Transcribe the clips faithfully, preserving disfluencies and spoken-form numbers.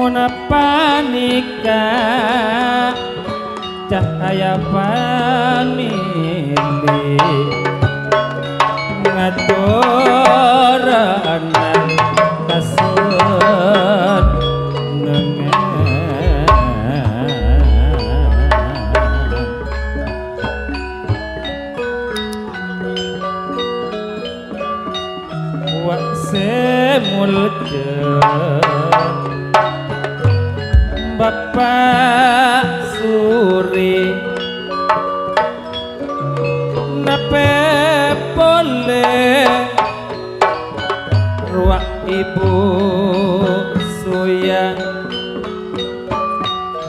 Napanèka cahaya pamèlè ngatorana kasennengngan. Wa' sè molja Bapa' Suri, napè polè rowa Ibu Suya,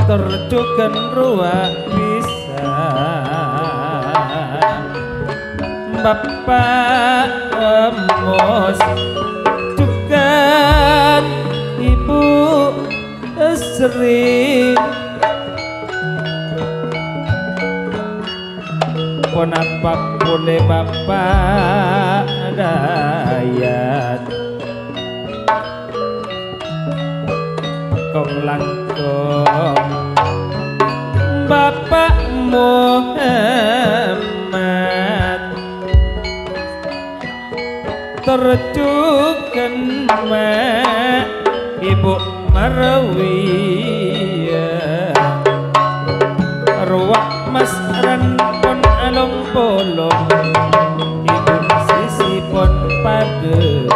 tor jhughân rowa bisa. Bapa' Amos, jhughân Ibu Sri. Ponapa polè Bapa' Dayat? Kong-langkong Bapa' Muhammad, tor jhughân Ma' Ibu Marwiyah. Rowa Mas Ran pon along-polong, Ibu Sisi pon padâ-padâ.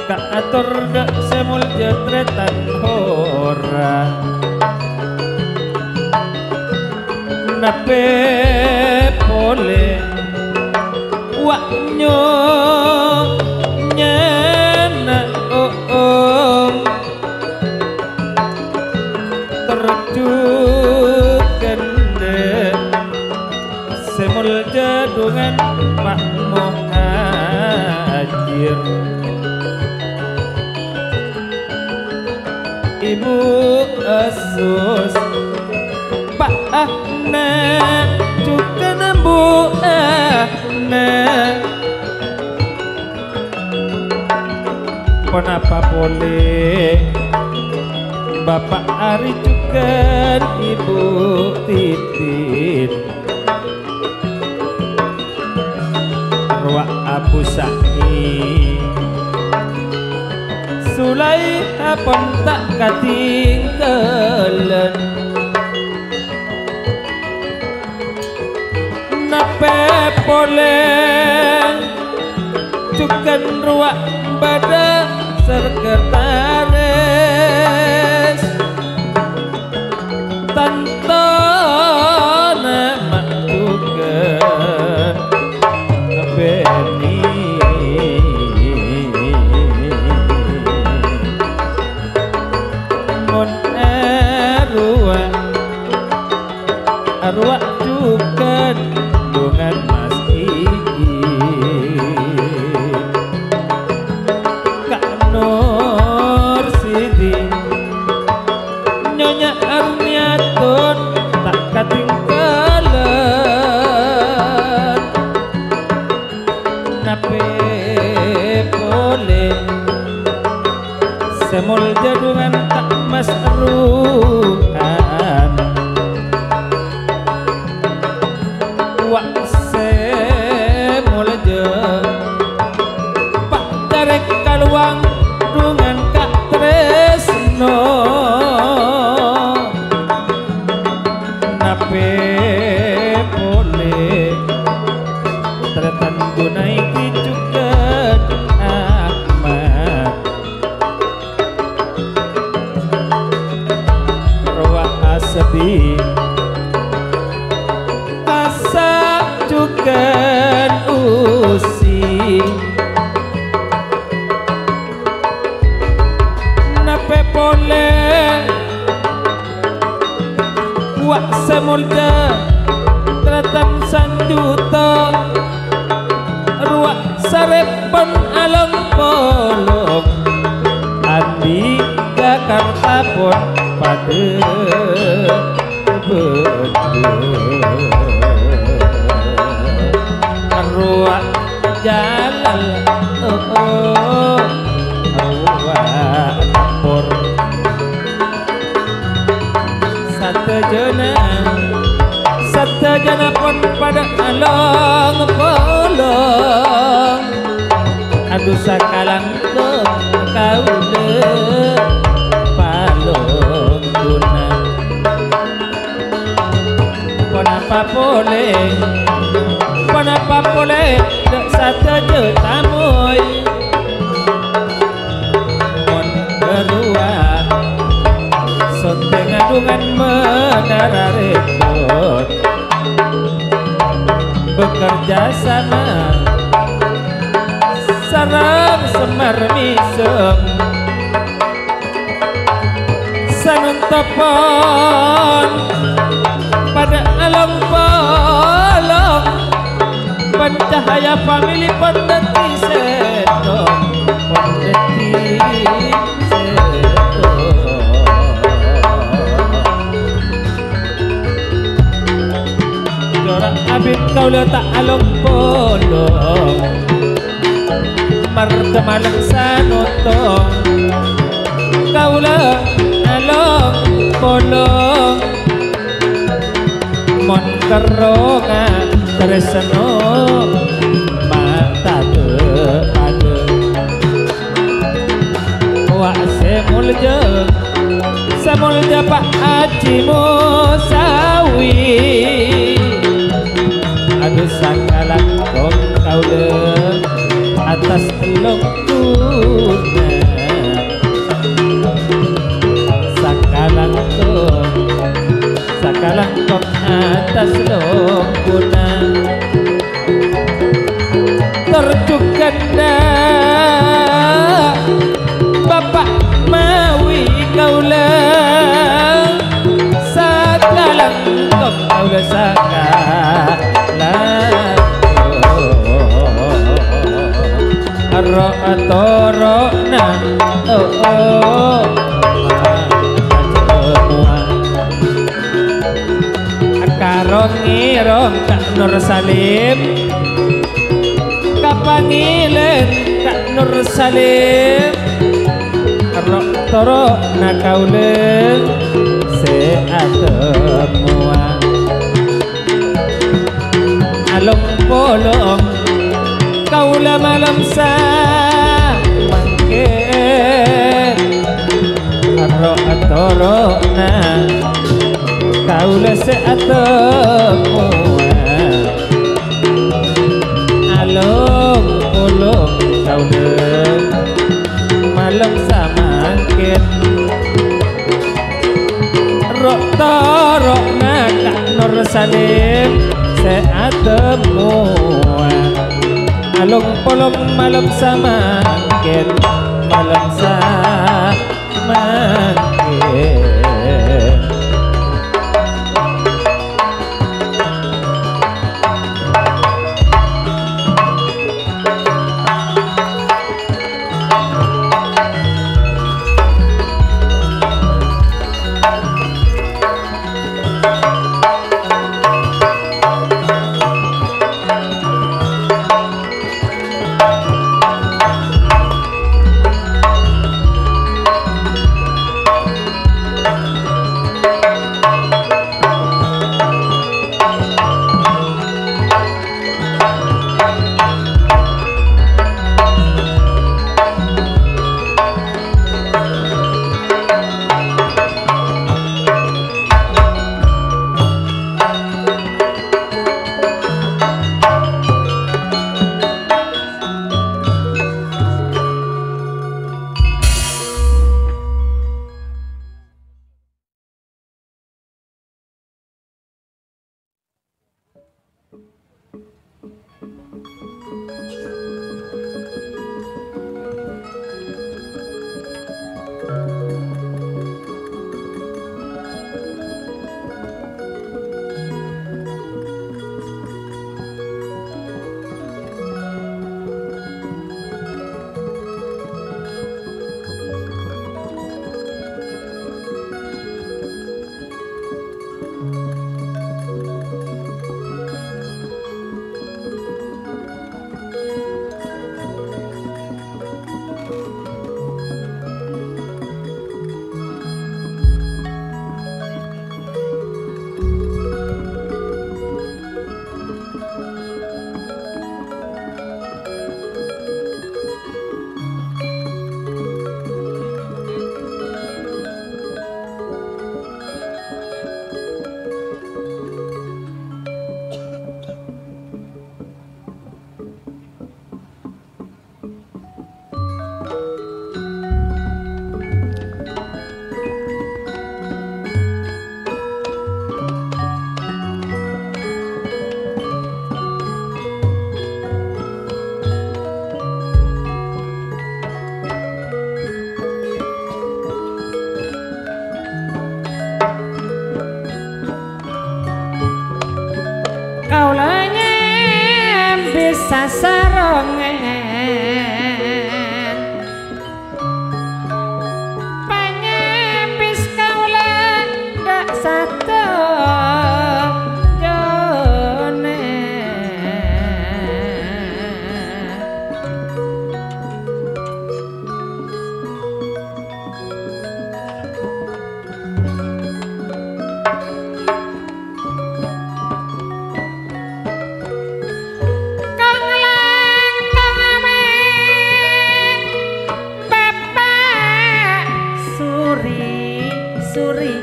Kaator dâ' sè molja Trètan Hora. Napè polè wa' nyonyana Oom, tor jhughân dâ' sè molja dhungan Pa' Muhajir. Ibu Asus, Pa' Ahna, jhughân Bu Ahna. Ponapa polè Bapa' Ari jhughân Ibu Titin? Rowa Abu Sa'i, Sulaiha pon ta' katinggalan. Napè polè jhughân rowa bâdâ sekretaris, tantona ma' jhughân bânnè. Mon arowa Arowa jhughân dhungan Mas Ii. Ka' Nur Sidi, Nyonya Arniatun ta' katinggalan. Napè polè sè molja dhungan Ka' Mas Ruhan. Wa' sè molja Pa' Tarèk Kalowang dhungan Ka' Tresno. Napè polè Trètan Junaidi jhughân Ahmad. Rowa Asadi, Asa jhughân Usi. Napè polè Wa' sè molja, Trètan Sanjuta, rowa sarèpon along-polong, andi' Jakarta pon padâ bâdâ. Rowa jalal, oh, oh, rowa tempor. Sadhâjâna, sadhâjâna pon padâ along-polong. Adu sakalangkong kaulâ palongguna. Ponapa polè, ponapa polè, dâ' sadhâjâ tamoy. Mon bâruwa, sontèng adungan menara rèbut. Bekerja sama sareng Semar Misem. Sanonta pon padâ along-polong, pancahaya famili pon dhâddhi sèttong, pon dhâddhi sèttong. Jhâ' ra abit kaulâ ta' along-polong. Martemalem sanotong, kaulâ along-polong. Mon kerrongnga tarèsna mata dâ' padâ. Wa' sè molja, sè molja Pa' Haji Musawi. Adu sakalangkong kaulâ attas longguna. Sakalangkong, sakalangkong attas longguna. Tor jhughân dâ' Bapa' mawi kaulâ, sakalangkong kaulâ sakalangkong. Ro' atoro'na, oh, oh, ma' kacemowa. Karo ngèrong Ka' Nur Salim, kapangilèn Ka' Nur Salim, ro'-toro'na kaulâ sè atemmowa. Along-polong kaulâ malem samangkèn, ro'-toro'na kaulâ sè atemmowa. Along-polong kaulâ malem samangkèn, ro'-toro'na Ka' Nur Salim sè atemmowa. Along-polong malem samangkèn, malem samangkèn. Sasarongan panyepis kaulâ dâ' sadhâjâna. Kong-langkong amè' Bapa' Suri, Suri.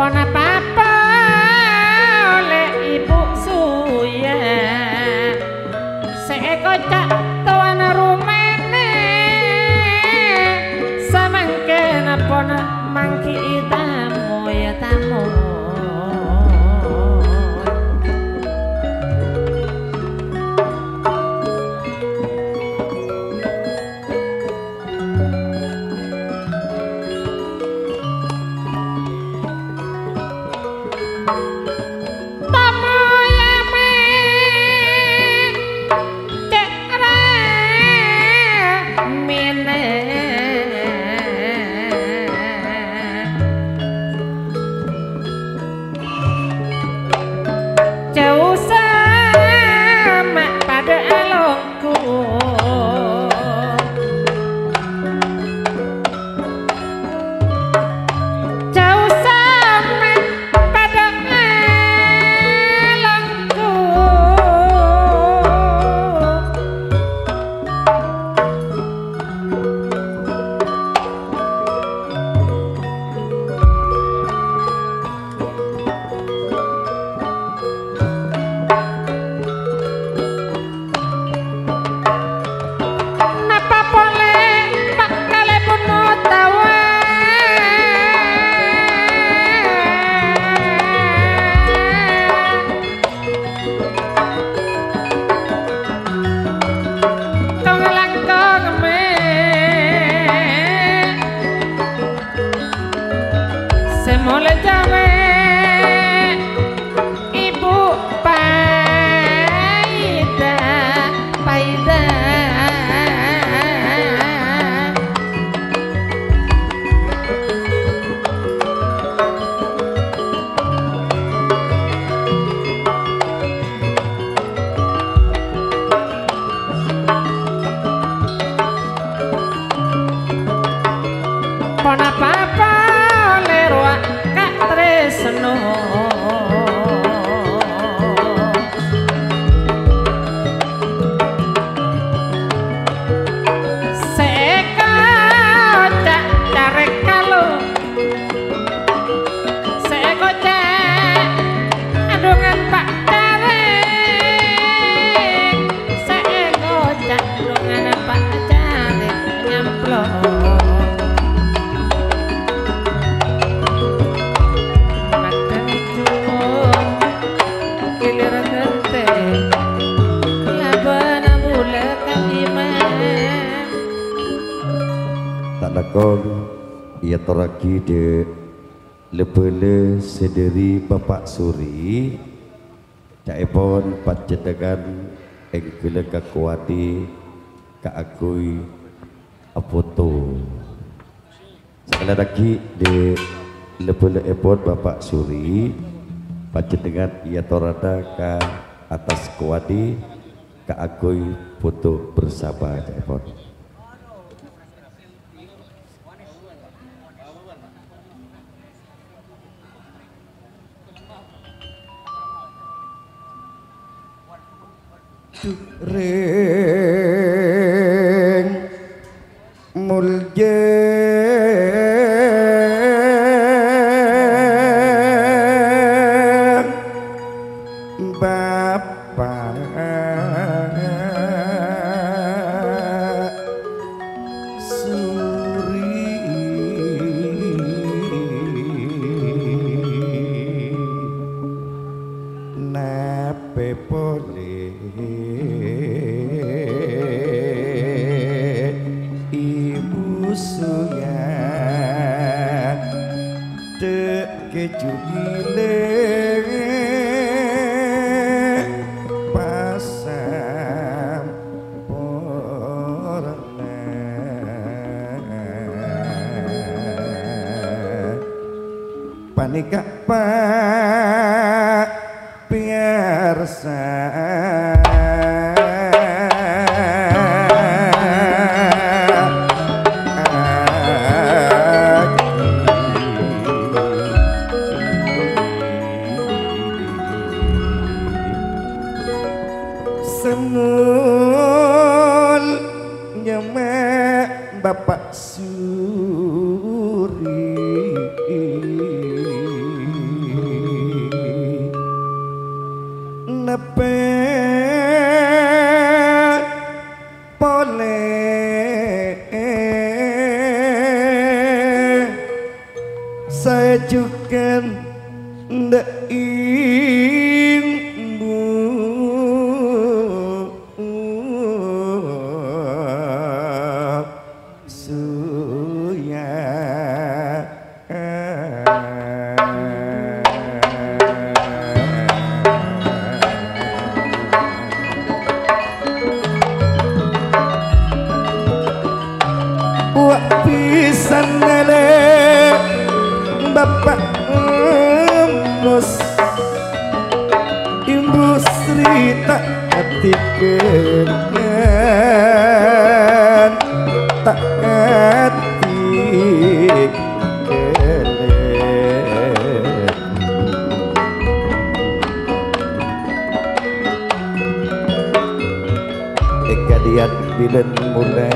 Ponapa polè Ibu Suya sè èkoca' towana romana? Samangkèn pon mangghi'i tamoy-tamoy. Tamoy amè' cè' ramèna. Jhâusa ma' padâ alongghu. Jhâusa ma' padâ alongghu. Napa polè, Pa', kalèbun otabâ? Kong-langkong amè' sè molè jârèya, Ibu Paida, Paida. Ponapa polè rowa ka' tarèsna? Sè èkoca' carèk kalo, sè èkoca' adhungan Pa' carèk, sè èkoca' adhungan Pa' carèk nyamplok. Madheng ijo. Ghilir ghântè, labâna bulâ ka imam. Ta' langkong èyatorraghi dâ' la-bhâlâ sè dâri Bapa' Suri, ca'èpon panjhennengngan èngghâllâ ka Kowadi kaangghuy apoto. Sakalè lagghi' dâ' la-bhâlâèpon Bapa' Suri, panjhennengngan èyatorraghi ka attas Kowadi kaangghuy foto bersama ca'èpon. Rèng mulja Bapa' Suri. Napè polè Jugile pasamporna. Panèka, Pak, piyarsa. Sè molja Bapa' Suri, nepè polè saè jhughân dâ' embu'. Suya. Wa' pisan nèlè Bapa' Mus. Embu Sri ta' atikèlè, ta' atikèlè. È kadhiyâ bilân molè,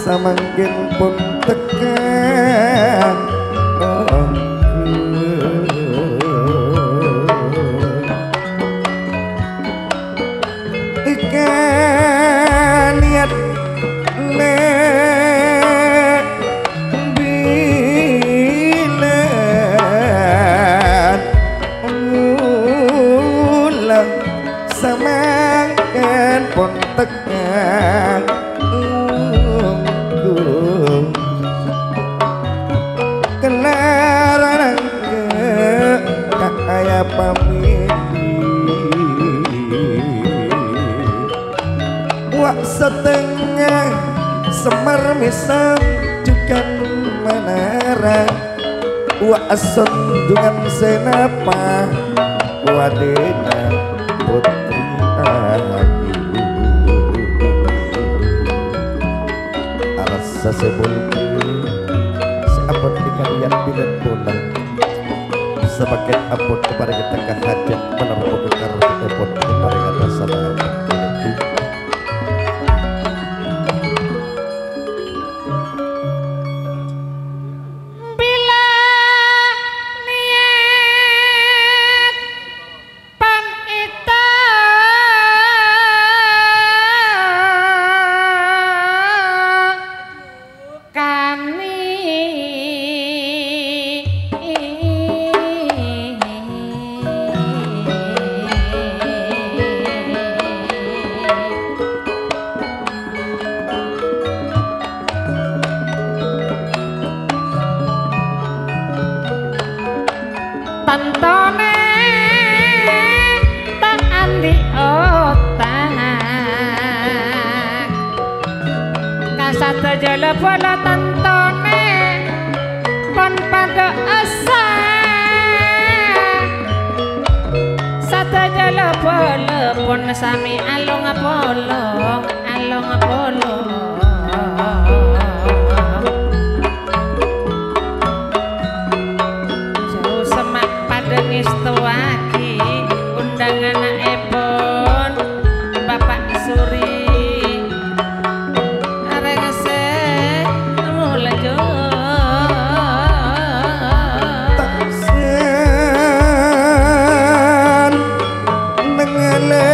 samangkèn pon tekka ongghu. Èka niyat lè bilân molè, samangkèn pon tekka ongghu. Kellar nangghâ kaya pamèlè. Wa' satengnga semmar mèsem jhughân manara. Wa' sondhungan sè napa wadina potri ayu. Arassa sè molja, sè abhâkti ka dhiyâ bilân molè. Sapakèt ampon èparèngè tekka hajhât, manabi karep èpon èparèngana sabâ'. Bilâ niyat pan èta kani. Tantonè ta' andi' otak. Ka sadhâjâ la-bhâlâ tantonè pon padâ essa. Sadhâjâ la-bhâlâ pon samè along-polong, along-polong. Jhâ' semma' padâ ngèstowaghi ondhângan ana'èpon Bapa' Suri. Arèng sè molja. Taksèn nengale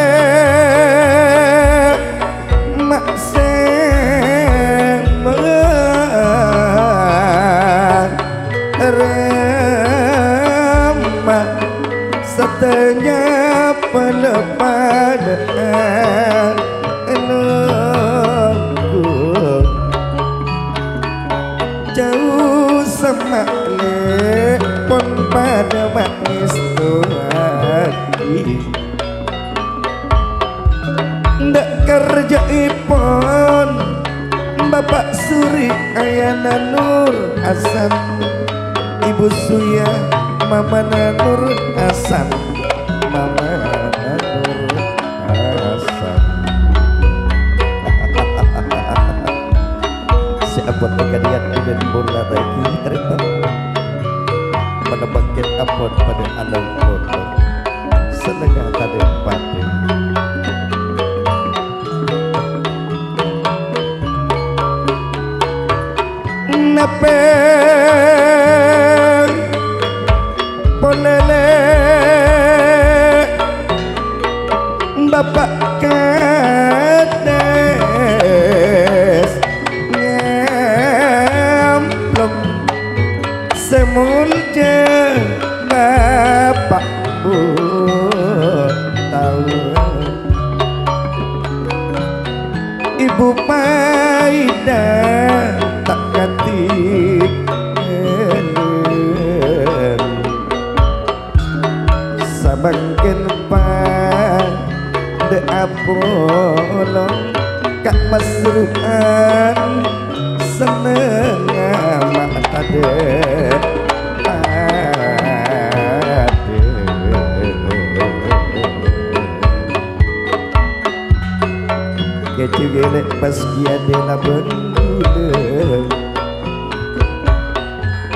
Raja'ipon Bapak Suri Ayana Nur Hasan, Ibu Suya Mamana Nur Hasan, Mamana Nur Hasan. Sè ampon kadhiyâ dhimèn mola bâgi, tarètan. Manampakèn ampon padâ along-polong. Sennengnga tadâ' padâ. Nepeng polè lè' Bapak Kades ngamplong. Sè molja Bapak Bu tao. Ibu Paida ta' kati kelen. Samangkèn padâ apolong ka' masru'an sennengnga ma' tadâ' padâ. Kèjhu ghelek pas kiyadè labân bulâ.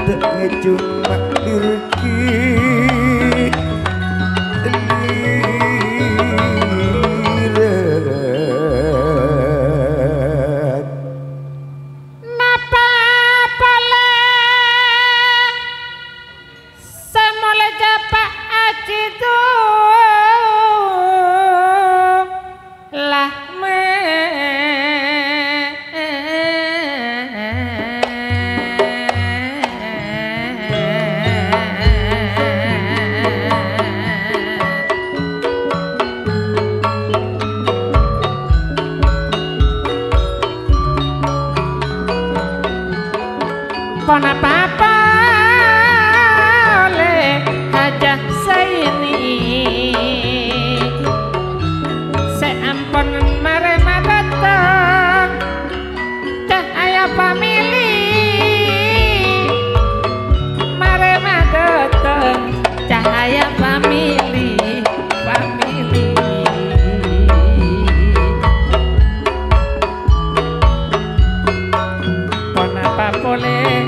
Tè' ngèjhung ma' dhirghi lirang. Napa polè sè molja Pak Aji Dullah? Ponapa polè Hajah Zaini sè ampon marè madâteng Cahaya Family? Marè madâteng Cahaya Family, Family. Ponapa polè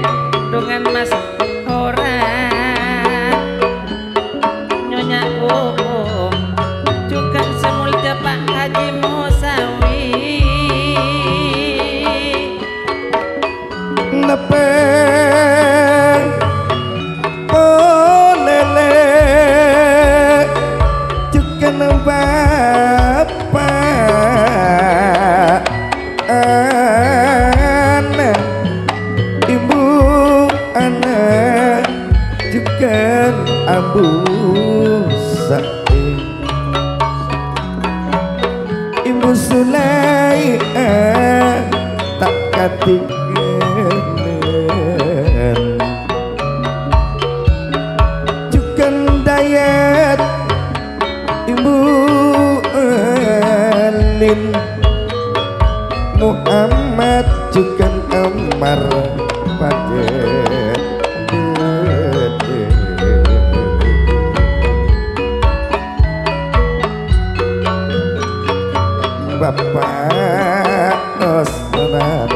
dhungan Mas Ora, Nyonya Uum, jhughân sè molja Pak Haji Musawi. Nepeng polè lè' jhughân Bapak Ana, Ibu Ana, jhughân Ambu Sa'i. Ibu Sulaiha ta' katinggalan. Jhughân Dayat Ibu Elin, Muhammad jhughân Ammar padâ bâdâ. Bapak Osman,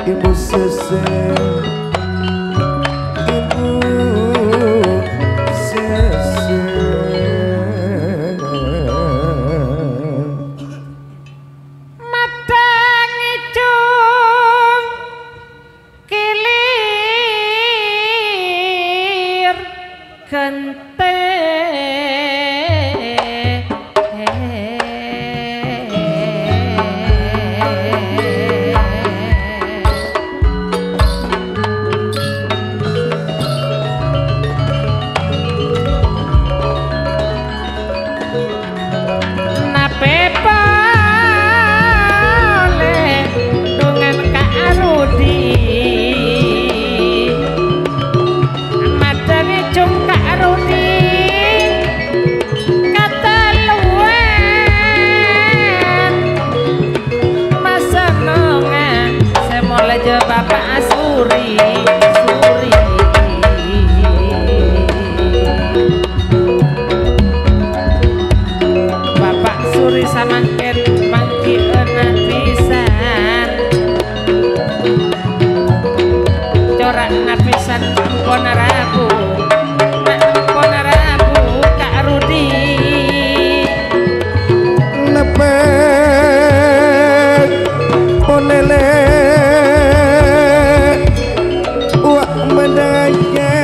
Ibu Sese, Ibu Sese. Matang ijung kilir gentè. Mangkèn manggi'na bhisan. Cora'na bhisan ampon rabu. Ma' ampon rabu, Ka' Rudi. Nepek ponele wa' menangnya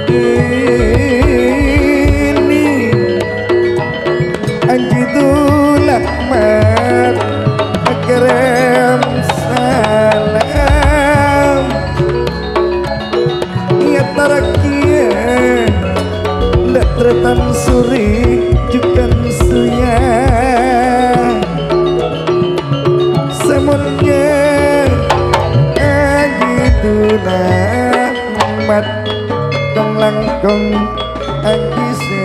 ini. Anji Dullah mat kerem salam. Iyâ, tarèkè, ndak tretan suri jukan suya. Semonnya Anji Dullah mat kong langkong Anji sè.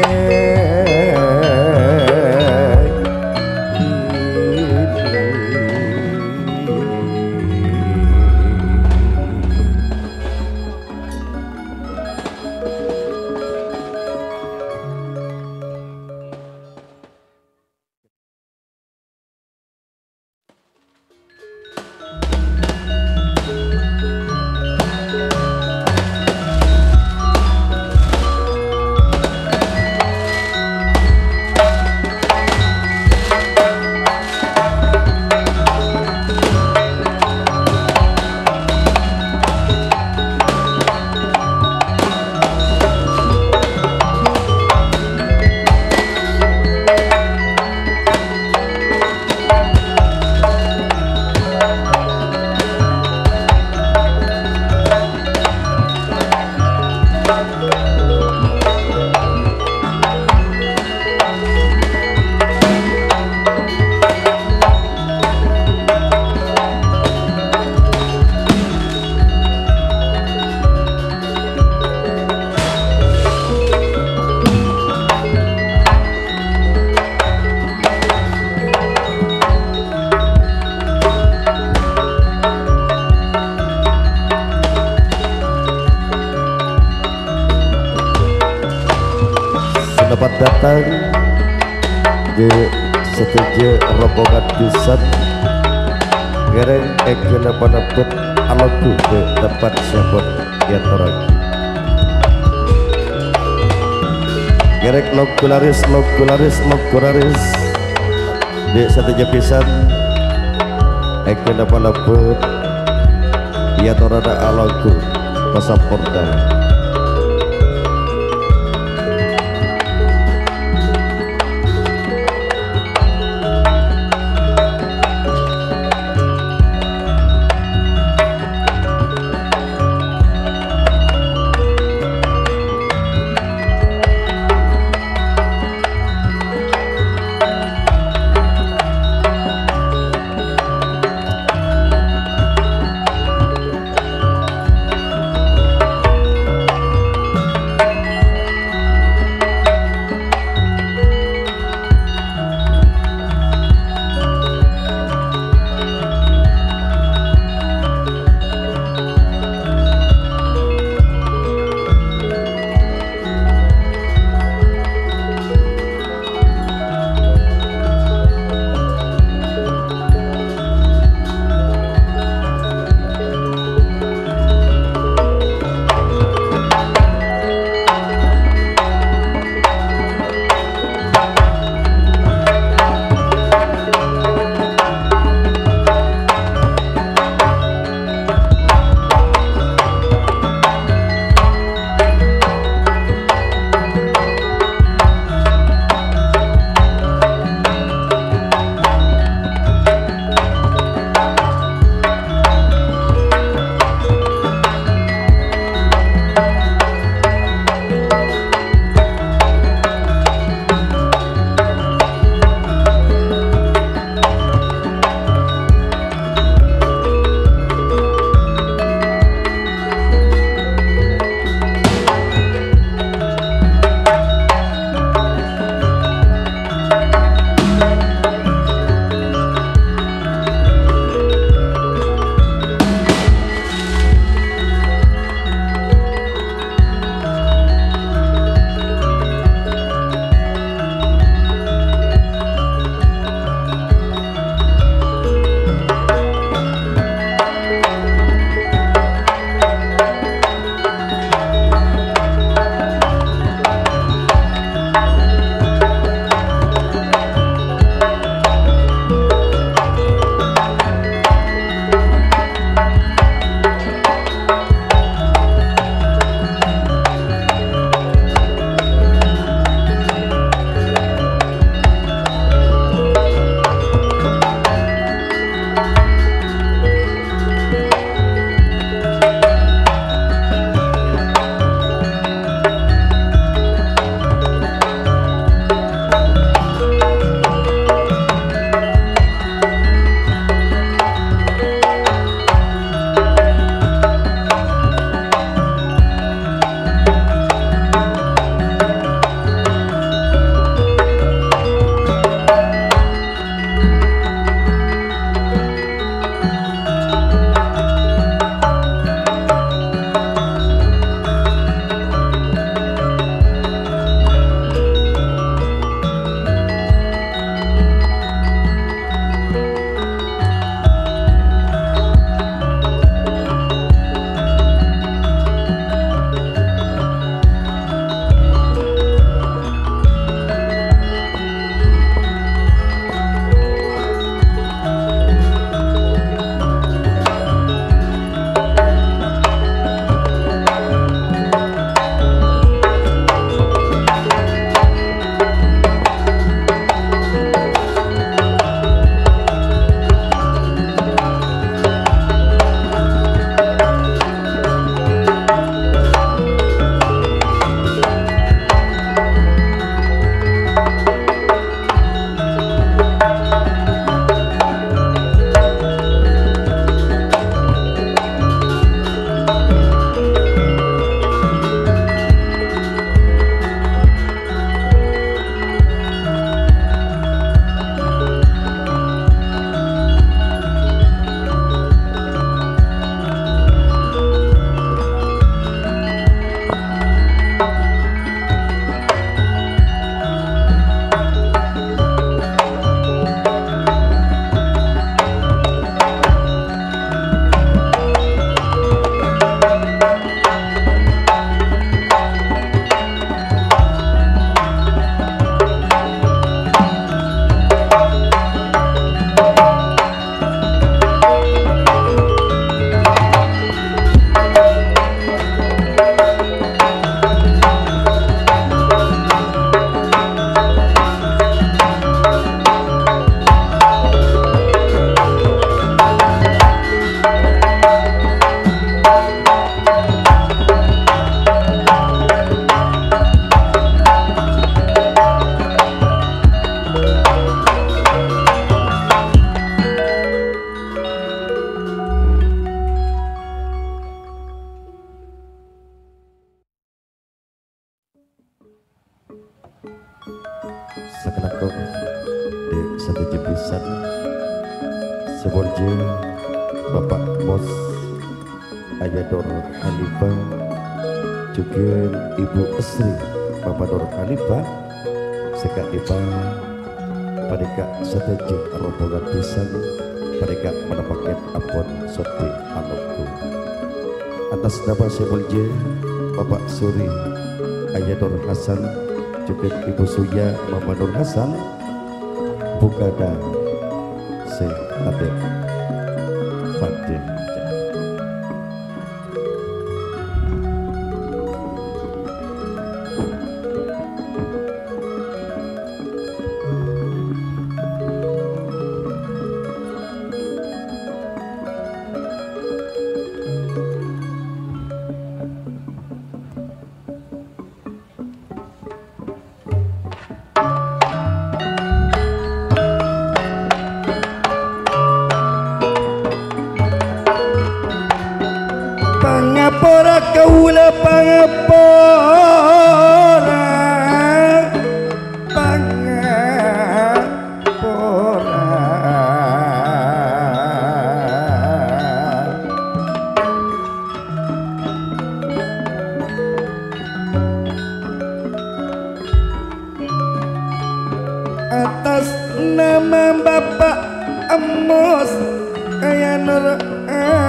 Selamat datang, Dek, sadhâjâ rombongan bhisan. Ngèrèng èngghi panèpot alongghu dâ' tempat sè ampon èatorraghi. Ngèrèng longghu larès, longghu larès, longghu larès. Dâ' sadhâjâ bhisan, èngghi panèpot, èatorraghi alongghu pasamporna. Langkong, dhi' sadhâjâ bhisan, sè moljâ Bapa' Mus Aya Nur Khalifah, jhughân Ibu Estri Bapa' Nur Khalifah, sè ka'dimma panèka sadhâjâ rombongan bhisan panèka manapaket ampon soddhi alongghu. Atas nama sè moljâ Bapa' Suri Aya Nur Hasan, jhughân Ibu Suya Mama Nur Hasan, bhungkana sè tadâ' padâ. Pangapora kaulâ, pangapora, pangapora. Atas nama Bapa' Amos Aya Nur Khalifah.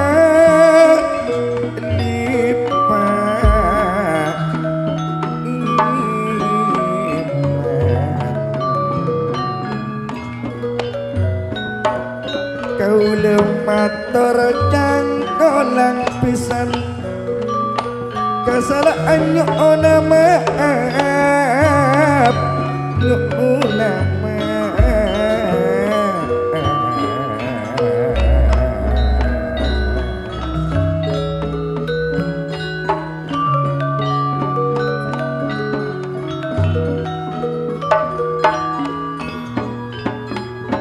Kaulâ mator cangkolang bhisan, kasala'an nyo'ona ma'ap, nyo'ona ma'ap.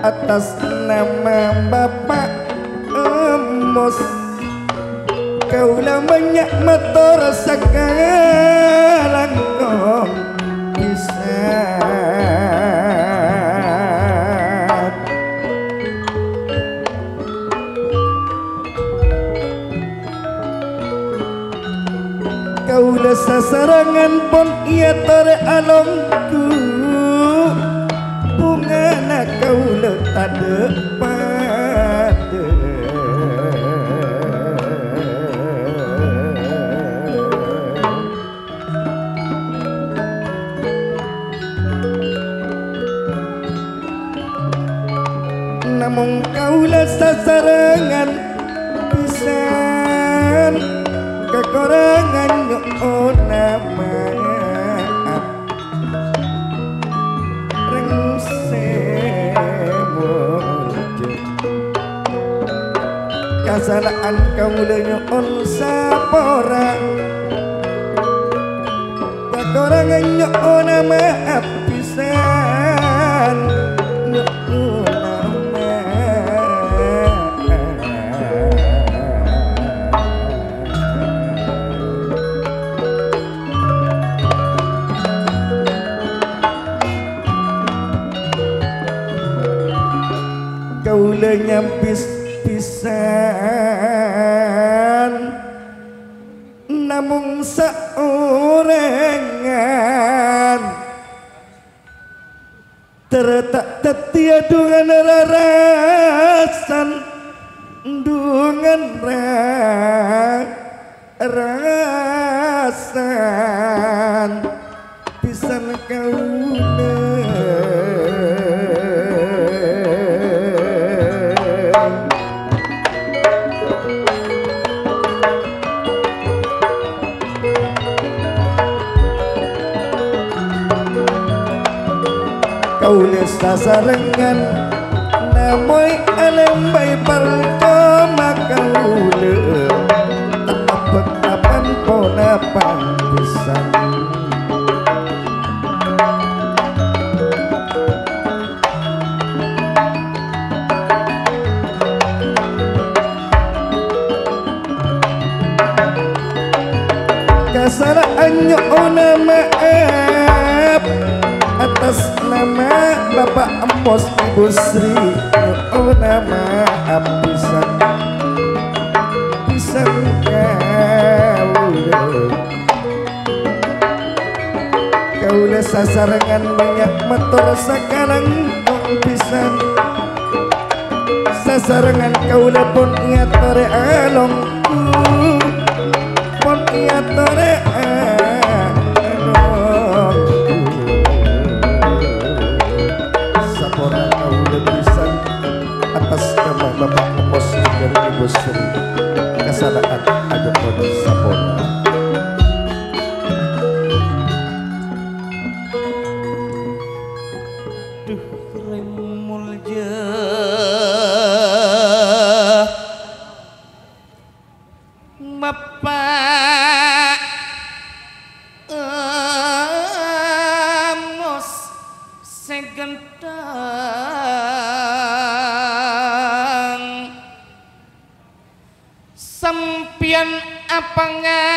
Atas nama Bapa' Amos, kaulâ bânnya' mator sakalangkong bhisan. Kaulâ sasarengngan pon èyatorè alongghu, bhungana kaulâ tadâ' padâ. Namong kaulâ sasarengngan bhisan, kakorangan nyo'ona ma'ap. Rèng sè moljâ, kasala'an kaulâ nyo'on sapora. Kakorangan nyo'ona ma'ap bhisan, nyo'ona ma'ap. Kaulâ nyambis bhisan. Namong saorèngan, dârâ ta' dhâddhiyâ dhungan rarasan, dhungan ra-, rarasan. Bhisan kaulâ. Kaulâ sasarengngan namoy alèmbay parcoma kaulâ. Ta' abbhâk apan ponapan bhisan. Kasala'an nyo'ona ma'ap atas Nama Bapak Emos Ibu Sri, nyo'ona ma'ap pisan. Pisan kaulâ. Kaulâ sasarengan bânnya' mator sakalangkong pisan. Sasarengan kaulâ pon ngatorè alongku, pon ngatorè alongku. Sapora kaulâ pisan atas nama Bapak Emos jhughân Ibu Sri. Kasana'an ajughân sapora. Duh, rèng molja. Bapa' Amos sè ghântheng. Sampèyan apanga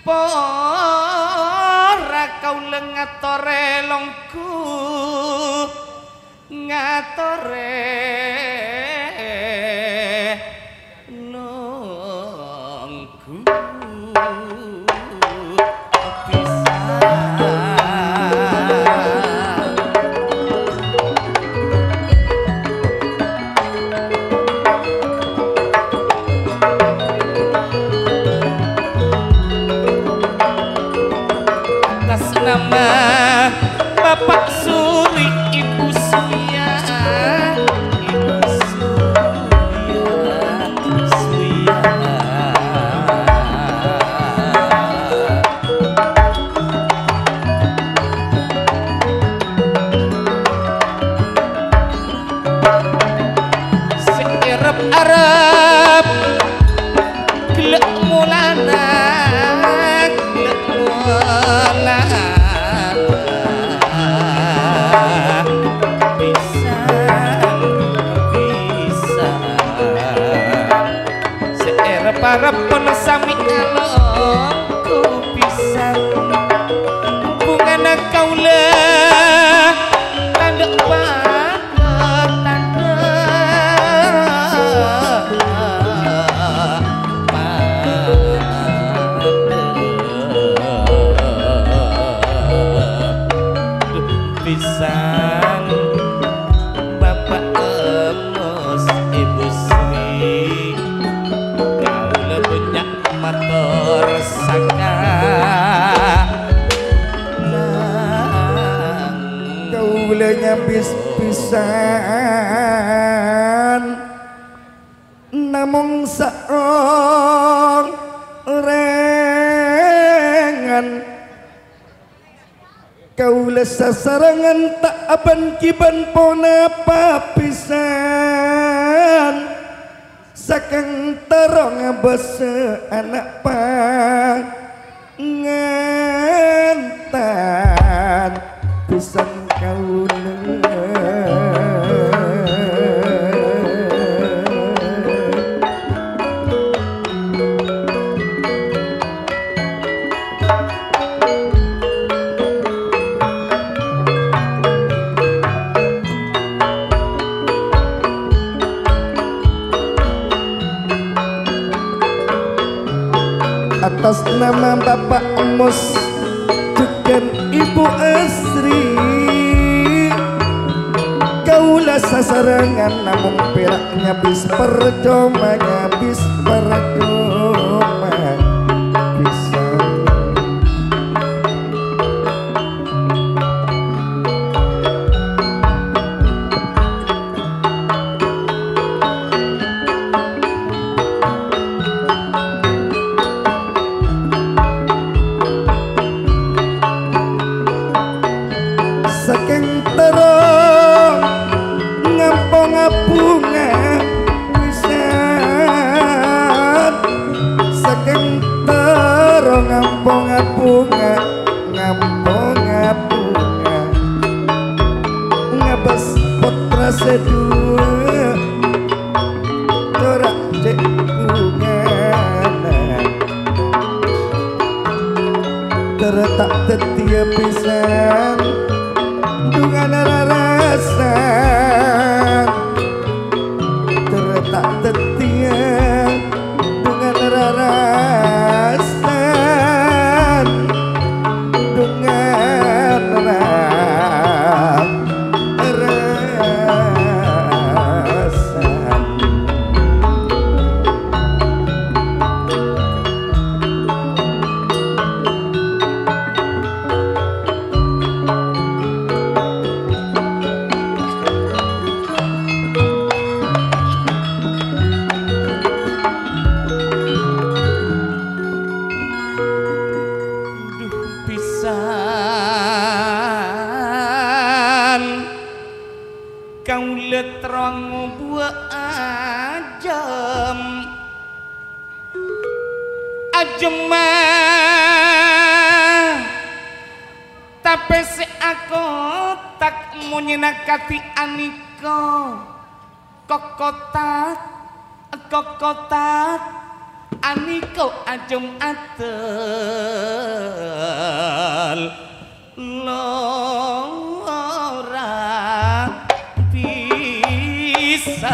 pora kaulâ ngatorè longgu, ngatorè longgu. Atas nama Bapak Suri, Ibu Suya, Ibu Suya, Suya. Sè èrep-arep ghellâ' molana, ghellâ' molana. Pisan, pisan. Sè èrep-arep pon samè alonggu pisan. Bhungana kaulâ tandhâ' padâ, tandhâ' padâ. Pisan Bapak Emos, Ibu Sri, kaulâ bânnya' mator sakalang. Kaulâ nyabis pisan, namong saorèngan. Kaulâ sasarengan ta' abân-ghibân ponapa pisan. Sakèng terro ngabâsa ana' pangantan pisan kaulâ. Atas nama Bapak Mus jhughân Ibu Asri, kaulâ sasarengan namong pèra' nyabis parcoma, nyabis parcoma pisan. Sakèng terro ngampong abhunga pisan. Pisan dungan rarasan, ter ta' tetteyya dungan rarasan, dungan rarasan. Dhu pisan, kaulâ terro ngobuwâ ajâm. Ajâmma, tapè sè akotak monyèna kadhi anèka. Kokotak, kokotak, anèka ajâm adâl. Lora pisan.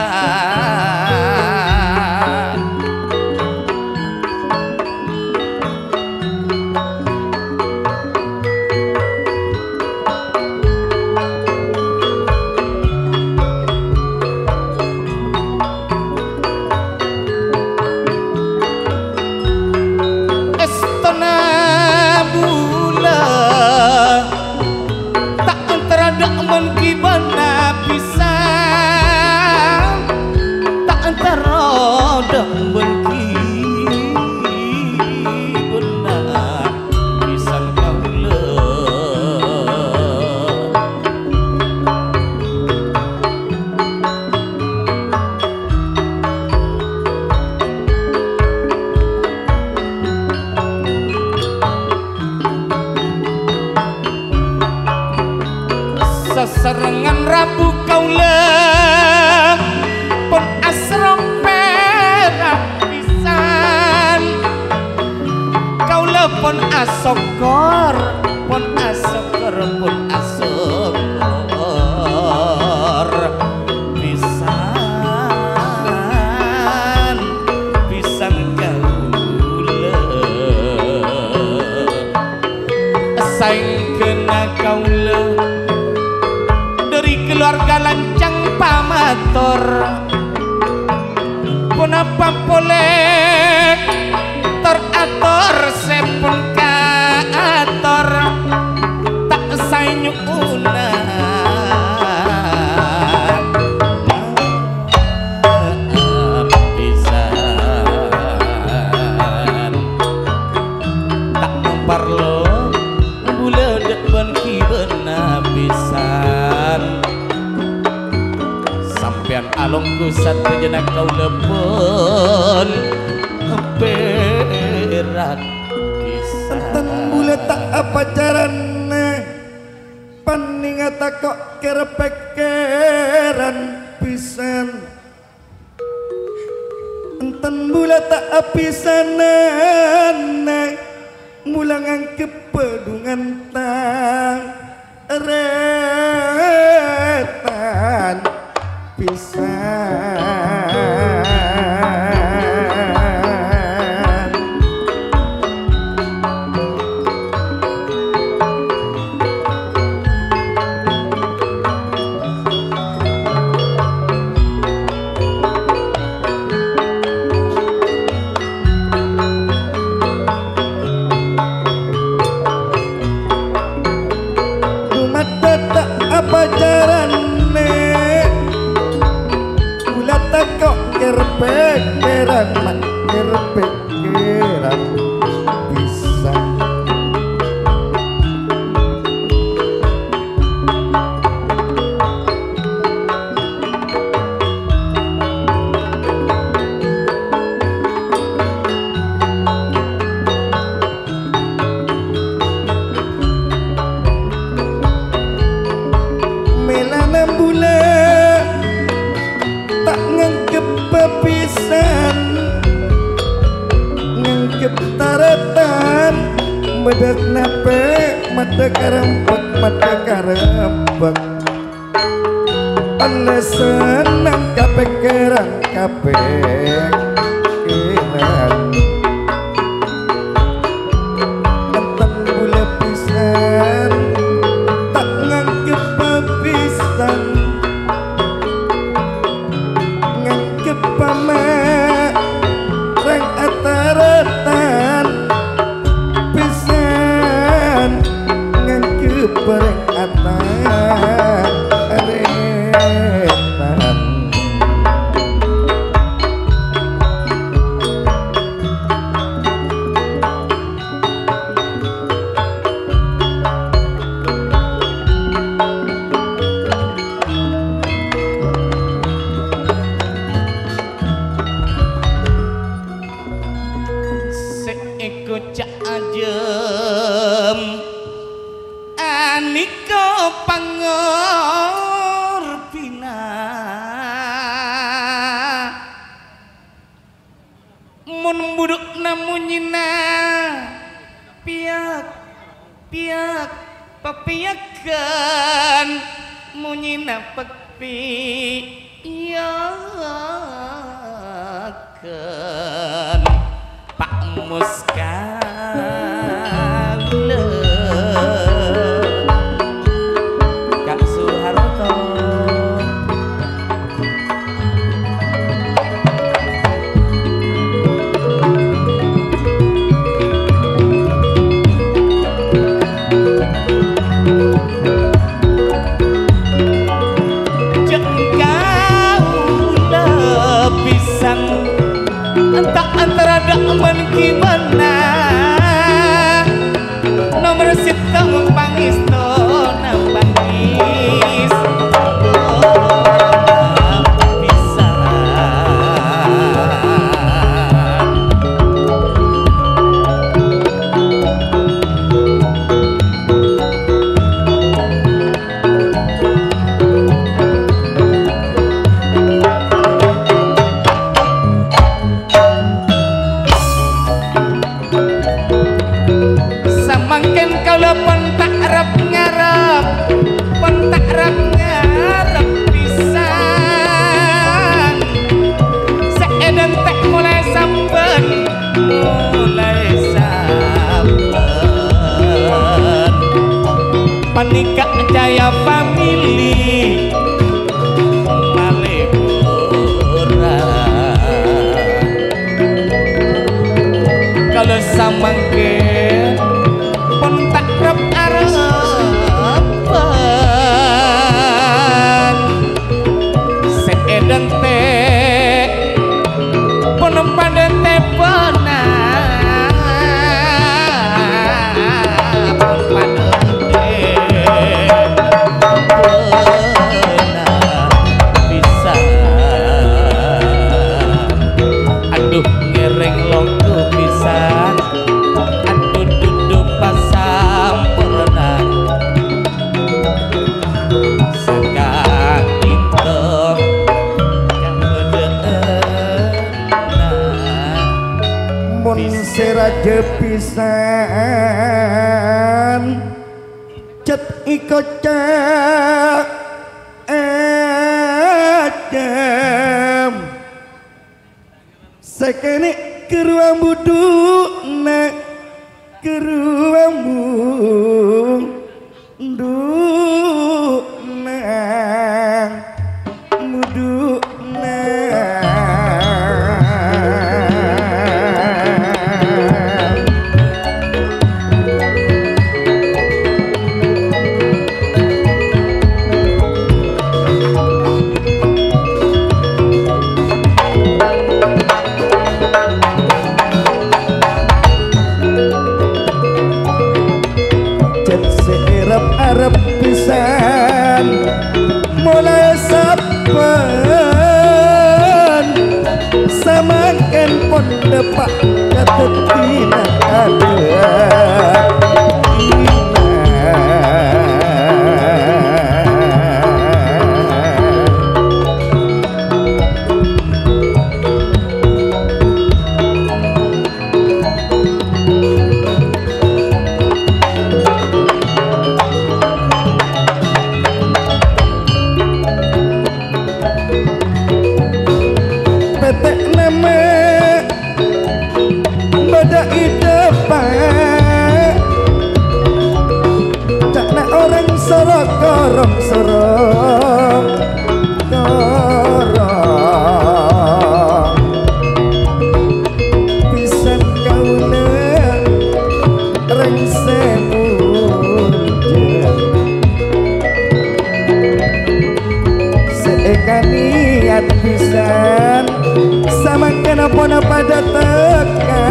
Èstona bulâ ta' antara dâ' bân ghibâna pisan, ta' antara dâ' bân ghibâna pisan kaulâ. Sasarengan rabu kaulâ pon asrong pèra' pisan. Kaulâ pon asokkor, pon asokkor, pon asokkor pisan, pisan kaulâ. Saèngghâna kaulâ dâri keluarga lancang pamator. Ponapa polè tor-ator sè pon kaator ta' saè nyo'ona. Maaf pisan, ta' parlo bulâ dâ' bân ghibâna pisan. Sampèyan alongghu sadhâjâna kaulâ pon pèra' pisan. Enten bulâ ta' apacarana, panènga tako' kèr-pèkkèran pisan. Enten bulâ ta' apisanana, mula nganggep bhâdhungan tarètan pisan. Dumaddhâ ta' apacarana, bulâ tako' kèr-pèkkèran, ma' kèr-pèkkèran pisan. kakarembhâk. Ollè senneng kapèkkèran, kapèkkèran. Enten bulâ bhisan, ta' nganggep bhisan. Nganggep pama rèng ataretan, bhisan nganggep rèng ataretan. Sè èkoca' ajâm anèka pangorbhina. Mon budhu'na monyèna pèyak, pèyak, papèyagghân, monyèna pèpèyagghân. Pak Muskala. Kak Soeharto. Jhâ' kaulâ bhisan, enta' antara dâ' man-, ghimana. Nomer sèttong pangèstona, pangèstona bhisan. Samangkèn kaulâ pon ta' rep-ngarep, pon ta' rep-ngarep bhisan. Sè èdhântè' molaè sabbhân, molaè sabbhân. Panèka Jaya Family. Malebura. Kaulâ samangkèn pon ta' rep-arebbhân. Sè èdhântè' Pon padâ tèbâna, pon padâ tèbâna bhisan. Adhu, ngèrèng longgu bhisan. Adhu, dudhu pasamporna. Saka'dinto kabâdâ'ânna. Mon sè rajâ bhisan, cèt èkoca' ajâm. Sakènè' ghâruwa budhu'na, ghâruwa budhu'na, budhu'na. Cèt sè èrep-arep bhisan, molaè sabbhân samangkèn pon dâpa' ka dhâddhina adâ'. Korong sorong, korong pisan kaulâ rèng sè mulja. Sè èkaniyat pisan, samangkèn ponapa dâteng ka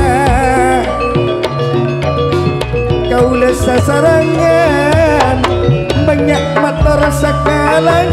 kaulâ sasarengngan, bânnya' mator sakalang